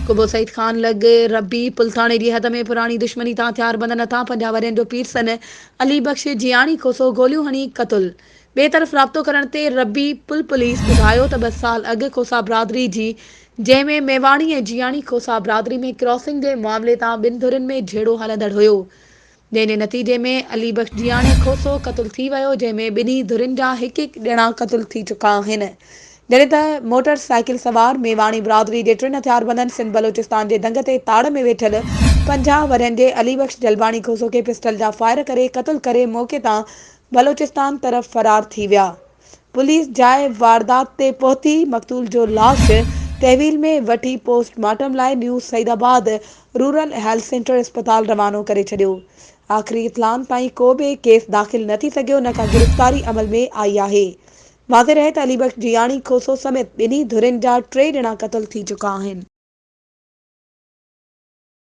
قبو سعيد خان لڳ ربي پل ٿاڻي جي حد ۾ پراڻي دشمني تان هٿياربندن هٿان 50 ورهين جو پيرسن علي بخش جياڻي کوسو گوليون هڻي قتل. ٻئي طرف رابطو ڪرڻ تي ربي پل پوليس ٻڌايو ته ٻه سال اڳ کوسا برادري جي جنهن ۾ ميواڻي ۽ جياڻي کوسا برادري ۾ ڪراسنگ جي معاملي تان ٻن ڌرين ۾ جهيڙو هلندڙ هيو جنهن جي نتيجي ۾ علي بخش جياڻي کوسو قتل ٿي ويو جنهن ۾ ٻنهي ڌرين جا هڪ هڪ ڄڻا قتل ٿي چڪا آهن جڏهن ته موٽر سائيڪل سوار ميواڻي برادري جي ٽن هٿياربندن سنڌ بلوچستان جي دنگ تي تاڙ ۾ ويٺل 50 ورهين جي علي بخش جلباڻي کوسو کي پسٽل جا فائر ڪري قتل ڪري موقعي تان بلوچستان طرف فرار ٿي ويا. پوليس جاء واردات تي پهتي مقتول جو لاش تحويل ۾ وٺي پوسٽ مارٽم لاء new Saeedabad rural health centre اسپتال روانو ڪري ڇڏيو. آخري اطلاعن تائين ڪو به ڪيس داخل نه ٿي سگهيو نه ڪا گرفتاري عمل ۾ آئي آهي. واضح رهي ته علي بخش جياڻي کوسو سميت ٻنهي ڌرين جا ٽي ڄڻا قتل ٿي چڪا آهن.